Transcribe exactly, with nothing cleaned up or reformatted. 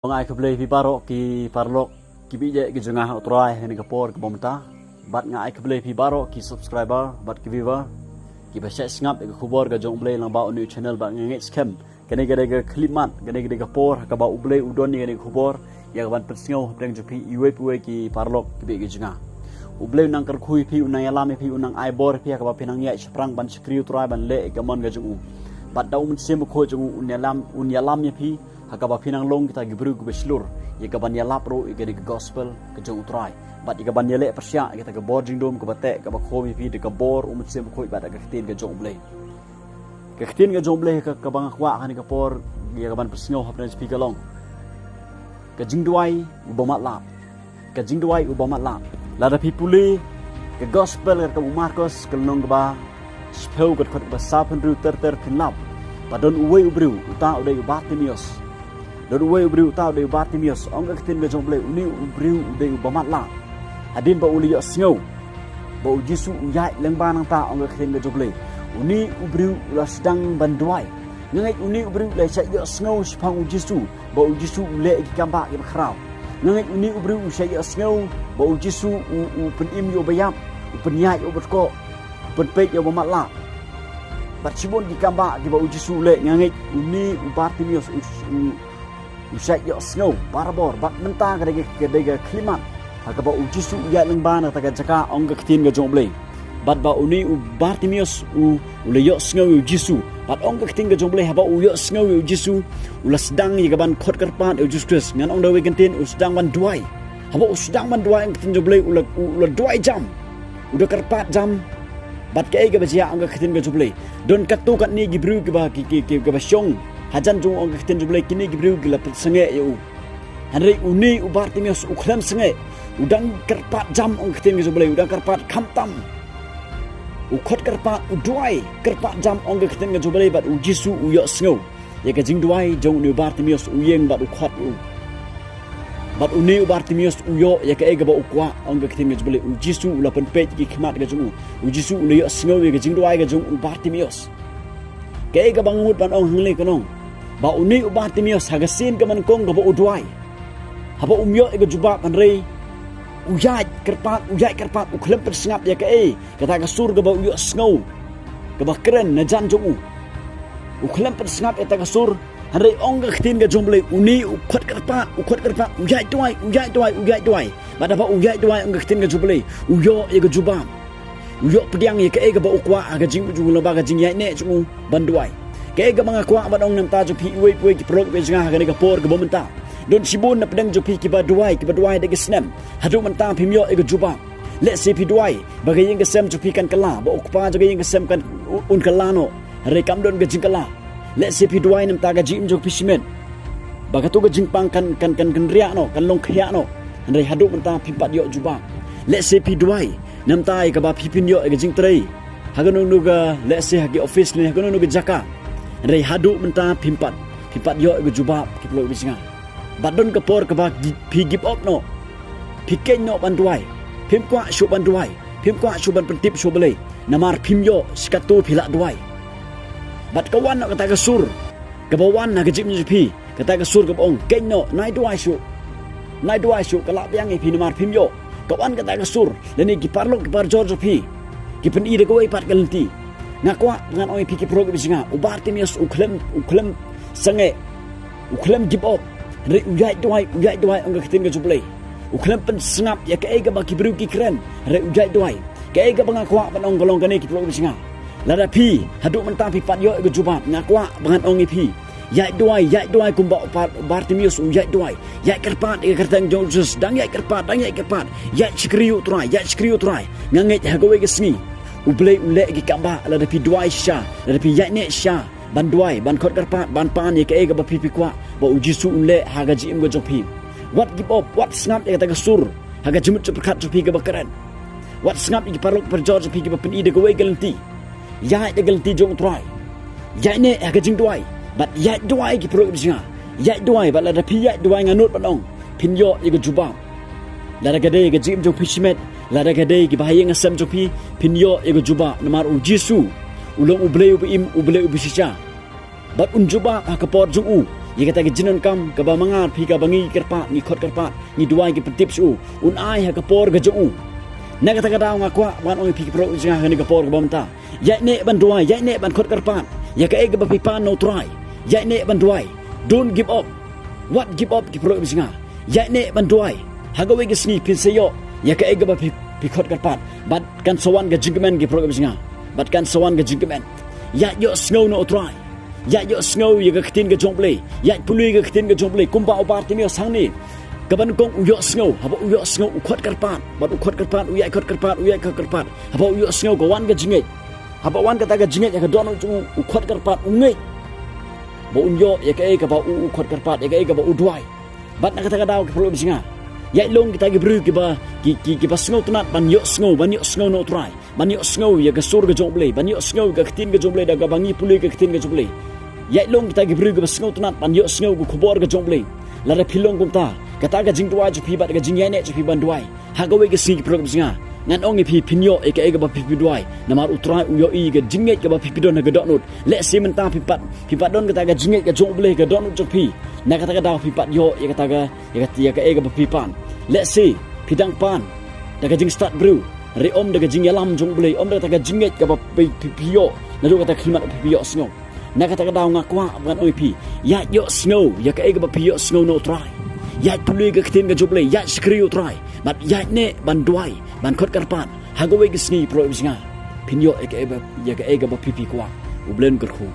Nga ai khublei phi baroh ki paralok, ki baieit ki jong nga ha U Trai ha kane ka por kaba mynta. Bad nga ai khublei phi baroh ki subscriber bad ki viewer kiba shait sngap ïa ka khubor ka jong U Blei lyngba une u channel. Bad nga ngeit skhem kane ka dei ka khyllipmat, kane ka dei ka por ha kaba U Blei u don ïa kane ka khubor ïa kaban pynsngew hapdeng jong phi iwei pa iwei ki paralok ki baieit ki jong nga. U Blei u nang kyrkhu ïa phi, u nang ïalam ïa phi, u nang ai bor ïa phi ha kaba phi nang ïaid shaphrang ban shakri U Trai, ban leh ïa ka mon ka jong u. Bad da U Mynsiem Bakhuid jong u un ïalam, un ïalam ïa phi ha kaba phi nang long kita ki briew kiba shlur ïa kaban ïalap ruh ïa kane ka gospel ka jong U Trai, bad ïa kaban ïaleh pyrshah ïa kita ka bor jingdum kaba teh kaba khum ïa phi da ka bor U Mynsiem Bakhuid bad da ka ktien ka jong U Blei. Ka ktien ka jong U Blei ka, kaba nga kwah ha kane ka por ïa kaban pynsngew hapdeng jong phi ka long: Ka jingduwai uba matlah. Ka jingduwai uba matlah. Lada phi pule ka gospel ka jong u Markos, ka lynnong kaba shiphew, ka dkhot kaba saphew hynriew, ter ter phin lap ba don uwei u briew, uta u dei u Bartimeus. Don uwei u briew, uta u dei u Bartimeus, ong ka ktien ka jong U Blei, une u briew u dei uba matlah. Hadien ba u la ïohsngew ba U Jisu u ïaid lyngba nangta, ong ka ktien ka jong U Blei, une u briew u la sdang ban duwai. Nga ngeit une u briew u la shait ïohsngew shaphang U Jisu ba U Jisu u leh ïa ki kambah kiba khraw. Nga ngeit une u briew u shait ïohsngew ba U Jisu u, u pynim ïa uba ïap, u pynïaid ïa uba tkoh, u pynpeit ïa uba matlah. Bad shibun ki kambah kiba U Jisu u leh, nga ngeit une u Bartimeus u, u, u shait ïohsngew barabor. Bad mynta ka dei ka, ka dei ka khyllipmat ha kaba U Jisu u ïaid lyngba na kata ka jaka, ong ka ktien ka jong U Blei. Bad ba une u Bartimeus u, u la ïohsngew ïa U Jisu. Bad ong ka ktien ka jong U Blei, haba u ïohsngew ïa U Jisu, u la sdang ïa kaban khot kyrpad ïa U Jisu Khrist. Ngan ong da kawei ka ktien, u sdang ban duwai. Haba u sdang ban duwai, ong ka ktien jong U Blei, u la, u, u la duwai jam, u da kyrpad jam. Bad kaei kaba jia, ong ka ktien ka jong U Blei, don katto katne ki briew kiba, ki, ki, ki, kiba shong hajan jong u, ong ka ktien jong U Blei, kine ki briew ki la pynsangeh ïa u. Hynrei une u Bartimeus u khlem sangeh, u dang kyrpad jam, ong ka ktien ka jong U Blei, u dang kyrpad khamtam. U khot kyrpad, u duwai kyrpad jam, ong ka ktien ka jong U Blei, bad U Jisu u ïohsngew ïa ka jingduwai jong une u Bartimeus, u ïeng bad u khot ïa u. Bad une u Bartimeus u ïoh ïa kaei kaba u kwah, ong ka ktien ka jong U Blei, U Jisu u la pynpeit ïa ki khmat ka jong u. U Jisu u la ïohsngew ïa ka jingduwai ka jong u Bartimeus. Kaei kaba nga mut ban ong hangne ka long ba une u Bartimeus ha ka sien kaba nyngkong kaba u duwai, haba um ïoh ïa ka jubab, hynrei u ïaid kyrpad, u ïaid kyrpad, u khlem pynsngap ïa kaei kata ka sur kaba u ïohsngew kaba kren na jan jong u. U khlem pynsngap ïa kata ka sur, hynrei ong ka ktien ka jong U Blei, une u khot kyrpad, u khot kyrpad, u ïaid duwai, u ïaid duwai, u ïaid duwai. Bad haba u ïaid duwai, ong ka ktien ka jong U Blei, u ïoh ïa ka jubab. U ïoh pdiang ïa kaei kaba u kwah ha ka jingim jong u lyngba ka jingïaid neh jong u ban duwai. Kaei kaba nga kwah ban ong na bynta jong phi iwei pa iwei ki paralok kiba ïeit jong nga ha kane ka por kaba mynta, don shibun na pdeng jong phi kiba duwai, kiba duwai da ki snem, haduh mynta phim ïoh ïa ka jubab. Lehse phi duwai ba ka ïing ka sem jong phi kan kylla, ba u kpa jong ka ïing ka sem kan u-, un kylla noh, hynrei kam don ka jingkylla. Lehse phi duwai na bynta ka jingim jong phi shimet, ba kato ka jingpang kan, kan, kan, kan riah noh, kan long khiah noh, hynrei haduh mynta phim pat ïoh jubab. Lehse phi duwai na bynta ïa kaba phi phin ïoh ïa ka jingtrei ha kano kano ka, lehse ha ki office ne ha kano kano ka jaka, hynrei haduh mynta phim pat, phim pat ïoh ïa ka jubab, ki paralok kiba ïeit jong nga. Bad don ka por kaba gi-, phi give up noh, phi keiñ noh ban duwai, phim kwah shuh ban duwai, phim kwah shuh ban pyntip sha U Blei, namar phim ïoh shi kato phi lah duwai. Bad ka wan noh kata ka sur kaba wan ha ka jingim jong phi, kata ka sur kaba ong, keiñ noh, nai duwai shuh, nai duwai shuh, ka lah biang ïa phi namar phim ïoh. Ka wan kata ka sur, lane ki paralok, ki parajor jong phi ki pyni da kawei pat ka lynti. Nga kwah ba ngan ong ïa phi, ki paralok kiba ïeit jong nga, u Bartimeus u khlem, u khlem sangeh, u khlem give up, hynrei u ïaid duwai, u ïaid duwai, ong ka ktien ka jong U Blei. U khlem pynsngap ïa kaei kaba ki briew ki kren, hynrei u ïaid duwai. Kaei kaba nga kwah ban ong ka long kane, ki paralok kiba ïeit jong nga, lada phi haduh mynta phim pat ïoh ïa ka jubab, nga kwah ba ngan ong ïa phi, ïaid duwai, ïaid duwai kumba u Bar-, Bartimeus u ïaid duwai. Ïaid kyrpad ïa ka kyrteng jong U Jisu, dang ïaid kyrpad, dang ïaid kyrpad. Ïaid shakri ïa U Trai, ïaid shakri ïa U Trai. Nga ngeit ha kawei ka sngi U Blei un leh ïa ki kambah lada phi duwai shisha, lada phi ïaid neh shisha ban duwai, ban khot kyrpad, ban pan ïa kaei kaba phi, phi kwah ba U Jisu un leh ha ka jingim ka jong phi. Wat give up, wat sngap ïa kata ka sur ha ka jingmut jingpyrkhat jong phi kaba kren. Wat sngap ïa ki paralok parajor jong phi kiba pyni da kawei ka lynti. Ïaid da ka lynti jong U Trai. Ïaid neh ha ka jingduwai. Bad ïaid duwai, ki paralok kiba ïeit jong nga. Ïaid duwai, bad lada phi ïaid duwai, nga nud ban ong, phin ïoh ïa ka jubab. Lada ka dei ka jingim jong phi shimet, lada ka dei ki bahaïing hasem jong phi, phin ïoh ïa ka jubab, namar U Jisu u long U Blei uba im, U Blei uba shisha. Bad un jubab ha ka por jong u, ïa kata ka jingdonkam kaba ma nga phi kaba ngi kyrpad, ngi khot kyrpad, ngi duwai, ngi pyntip sha u, un ai ha ka por ka jong u. Na kata ka daw nga kwah ban ong ïa phi ki paralok jong nga ha kane ka por kaba mynta. Ïaineh ban duwai, ïaineh ban khot kyrpad ïa kaei kaba phi pan na u Trai. Ïaineh ban duwai. Don't give up. Wat give up ki paralok jong nga. Ïaineh ban duwai. Ha kawei ka sngi phin sa ïoh ïa kaei kaba phi, phi khot kyrpad. Bad kan sa wan ka jingkmen ki paralok jong nga. Bad kan sa wan ka jingkmen. Ïaid ïohsngew na u Trai. Ïaid ïohsngew ïa ka ktien ka jong u Blei. Ïaid pule ïa ka ktien ka jong u Blei kumba u Bartimeus hangne. Kaba nyngkong u ïohsngew, haba u ïohsngew u khot kyrpad. Bad u khot kyrpad, u ïaid khot kyrpad, u ïaid khot kyrpad. Haba u ïohsngew ka wan ka jingngeit. Haba wan kata ka jingngeit ha ka dohnud jong u, u khot kyrpad, u ngeit ba un ïoh ïa kaei kaba u, u khot kyrpad, ïa kaei kaba u duwai. Bad na kata ka daw ki paralok jong nga, ïaid long kita ki briew kiba, ki, ki, kiba sngewtynnat ban ïohsngew, ban ïohsngew na u Trai, ban ïohsngew ïa ka sur ka jong u Blei, ban ïohsngew ka ktien ka jong u Blei da kaba ngi pule ka ktien ka jong u Blei. Ïaid long kita ki briew kiba sngewtynnat ban ïohsngew ka khubor ka jong u Blei. Lada phi long kumta, kata ka jingduwai jong phi bad ka jingïaineh jong phi ban duwai, ha kawei ka sngi ki paralok jong nga, ngan ong ïa phi phin ïoh ïa kaei kaba phi, phi duwai. Namar u Trai u ïohi ïa ka jingngeit kaba phi, phi don ha ka dohnud. Lehse mynta phi pat, phi pat don kata ka jingngeit ka jong u Blei ha ka dohnud jong phi. Na kata ka daw phi pat ïoh ïa kata ka, ïa ka, ïa kaei kaba phi pan. Lehse phi dang pan da ka jingstad briew. Hynrei ym da ka jingïalam jong u Blei, ym da kata ka jingngeit kaba phi, phi, phi ïoh naduh kata ka khyllipmat phi, phi ïohsngew. Na kata ka daw nga kwah ban ong ïa phi, ïaid ïohsngew ïa kaei kaba phi ïohsngew na u Trai. Ïaid pule ka ktien ka jong u Blei, ïaid shakri ïa u Trai. Bad ïaineh ban duwai, ban khot kyrpad. Ha kawei ka sngi ki paralok jong nga, phin ïoh ïa kaei ba, ïa kaei kaba phi, phi kwah. U Blei un kyrkhu.